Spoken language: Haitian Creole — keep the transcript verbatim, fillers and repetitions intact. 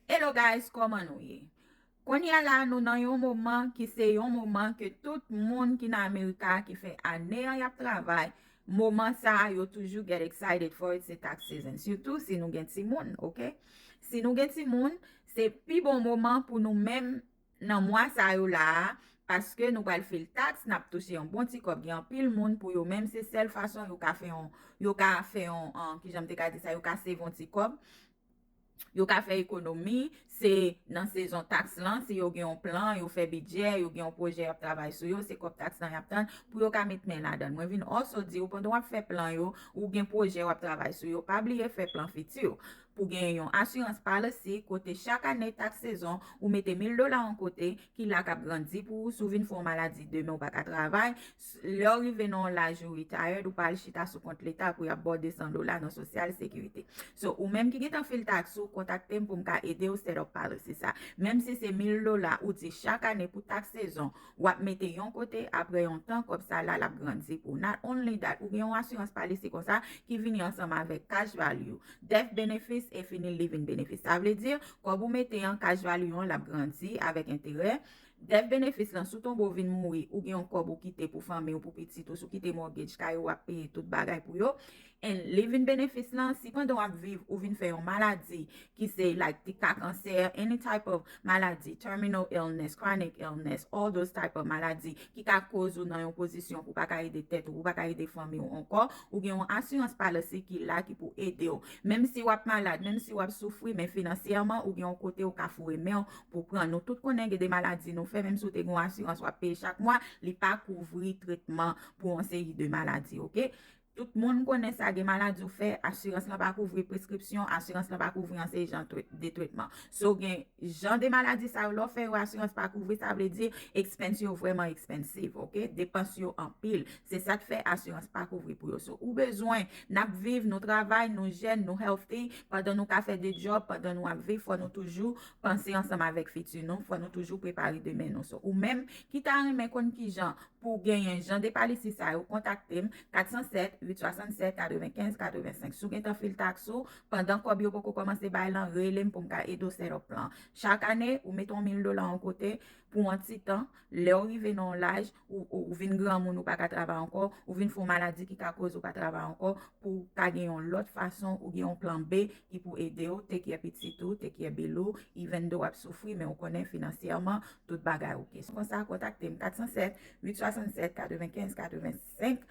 Hello guys, kòman nou ye? Kounye a la, nou nan yon moman ki se yon moman ke tout moun ki nan Amerika ki fè ane an y ap travay, moman sa a yo toujou get excited for it, se tax season. Sitou si nou gen timoun, oke? Si nou gen timoun, se pi bon moman pou nou menm nan mwa sa yo la a, paske nou pral fil tax, n ap touche yon bon ti kòb. Gen anpil moun pou yo menm se sèl fason yo ka fè yon, yo ka fè yon, an, kijan m te ka di sa, yo ka save yon ti kòb. Yo ka fè ekonomi, se nan sezon tax lan, si yo gen yon plan, yo fè bidjè, yo gen yon pwojè y ap travay sou yo, se kòb tax lan y ap tann pou yo ka met men ladan l. Mwen vin also di w, pandan w ap fè plan yo, ou gen pwojè w ap travay sou yo, pa bliye fè plan fiti w. Pou gen yon assurance policy, kote chak ane tax season, ou mete mil dola yon kote, ki la k ap grandi pou ou. Si w vin fè yon maladi demen, ou pa ka travay, lè w rive nan yon laj ou retired, ou pa al chita sou kont leta pou y ap ba w de san dola nan sosyal sekirite. So, ou menm ki gentan fil tax ou, kontakte m pou m ka ede w set up policy sa. Menm si se mil dola, ou di chak ane pou tax season, w ap mete yon kote, apre yon tan, kòb sa la, l ap grandi pou ou. Not only that, ou gen yon assurance policy konsa ki vini ansanm avèk cash value, death benefits e fini living benefits. Sa vle di, kòb ou mete an, cash value an, l ap grandi avèk enterè. Death benefits lan, si w tonbe w vin mouri, ou gen yon kòb ou kite pou fanmi w, pou pitit ou, si w kite mortgage kay ou, w ap peye tout bagay pou yo. And living benefits lan, si pandan w ap viv, ou vin fè yon maladi ki se like ti ka kansè, any type of maladi, terminal illness, chronic illness, all those type of maladi ki ka koz ou nan yon pozisyon pou w pa ka ede tèt ou, pou w pa ka ede fanmi w ankò, ou gen yon assurance policy ki la ki pou ede w. Menm si w ap malad, menm si w ap soufri, men finansyèman, ou gen yon kote ou ka foure men w pou pran. Nou tout konnen gen de maladi nou fè, menm si w te gen yon asirans w ap peye chak mwa, li pa kouvri tretman pou yon seri de maladi, oke? Tout moun konnen sa, gen maladi w fè, asirans lan pa kouvri preskripsyon, asirans lan pa kouvri yon seri jan tret-, de tretman. So, gen jan de maladi sa yo, lè w fè yo, asirans pa kouvri, sa vle di expense yo vrèman expensive, oke? Depans yo anpil. Se sa k fè asirans pa kouvri pou yo. So, ou bezwen, n ap viv, nou travay, nou jèn, nou healthy, pandan nou ka fè de job, pandan nou ap viv, fò nou toujou panse ansanm avèk fiti nou, fò nou toujou prepare demen nou. So, ou menm ki ta renmen konn kijan pou w genyen jan de policy sa yo, kontakte m, kat san sèt, uit swasannsèt, katrevenkenz, katrevensenk. Si w gentan fil tax ou, pandan kòb yo poko kòmanse bay lan, rele m pou m ka ede w set up plan. Chak ane, ou mete yon mil dola yon kote pou yon ti tan, lè w rive nan yon laj, ou, ou, ou vin granmoun, ou pa ka travay ankò, ou vin fè yon maladi ki ka koz ou pa travay ankò, pou w ka gen yon lòt fason, ou gen yon plan B ki pou ede w, take care pitit ou, take care bill ou, even though w ap soufri, men ou konnen finansyèman, tout bagay oke. Konsa, kontakte m, kat san sèt, uit swasannsèt, katrevenkenz, katrevensenk.